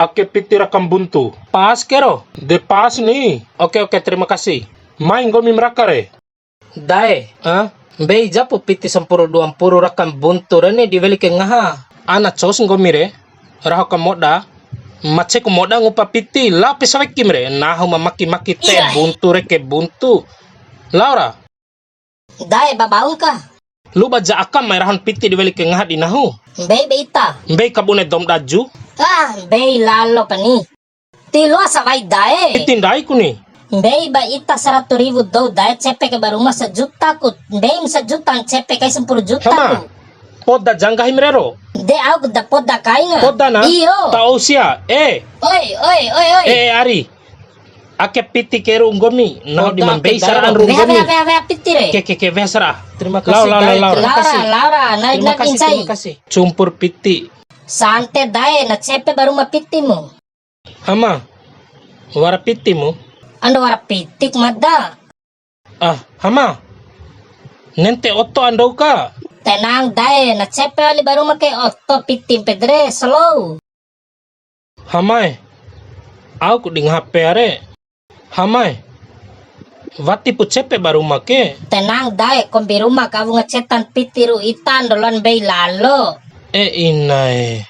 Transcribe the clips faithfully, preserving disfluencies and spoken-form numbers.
Ake piti rakam buntu. Pas kero? De pas ni. Oke, oke, terima kasih. Mai nggomi ma raka re. Dae, ah, mbei japu piti sampuru dua mpuru rakam buntu re ni di weli ke ngaha. Ana cos nggomi re, raho ka moda, maceku moda ngupa piti, lapi sawekim re, nahu ma maki-maki te buntu re ke buntu. Laora. Dae babau ka. Lu baja akam mai rahon piti di weli ke ngaha di nahu. Mbei be ita. Mbei kabune dom daju. Ah, mbei lalo pani. Ti loa sawai dae. Piti ndai ku ni. Mbei ba ita saratu riwu dou dae cepe ke ba ruma sajuta ku. Mbei sajuta cepe kai sampuru juta ku. Hama. Poda ja nggahim rero. De au ku da poda kaina. Poda na. Iyo. Ta ou sia. Eh. Oi, oi, oi, oi. Eh, eh, ari. Ake piti ke ru nggomi. Nahu di ma mbei saraan ru nggomi. Weha, weha, weha piti re. Ke, ke, ke, weha sara. Terima kasih, lao, lao, lao, lao. Terima kasih. Laora, laora. Nai, nai, terima kasih, terima kasih. Cumpur piti. Sante dae, na cepe ba ruma pitimu. Hama, wara pitimu? Ando wara pitik mada. Ah, hama. Nente oto andou ka. Tenang dae, na cepe wali ba ruma ke oto pitim pede re, slow. Hamae, au ku di ngaha pea re. Hamae, wati pu cepe ba ruma ke. Tenang dae, kombi ruma ka wunga cetan piti ru ita ando loan mbei lalo. E inae.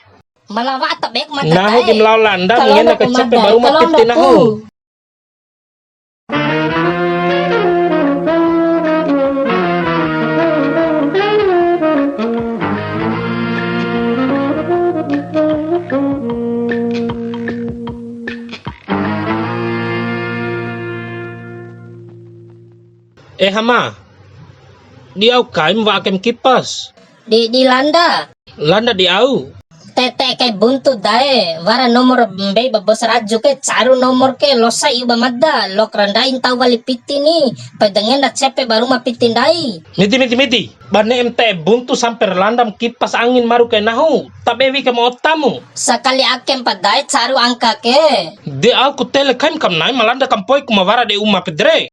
Malawa ta bek mata. Nahu di ma lao landa, ngena ke cepe ba ruma piti nahu. Eh, Hama, di au kaim wa'a kaim kipas. Di, di landa. Landa di au. Tete kai buntu dae, wara nomor mbei ba bos Raju ke, caru nomor ke, losa iu ba mada, lok ra ndai ntau wali piti ni, pai da ngena cepe ba ruma piti ndai. Midi, midi, midi. Ba ne'em te'e buntu sampe ra landam kipas angin maru kai nahu, ta be wi'i kai ma otamu. Sakali akem pa dae caru angka ke. De au ku tele kaim kam nai ma landa kampoi ku ma wara de uma pede re.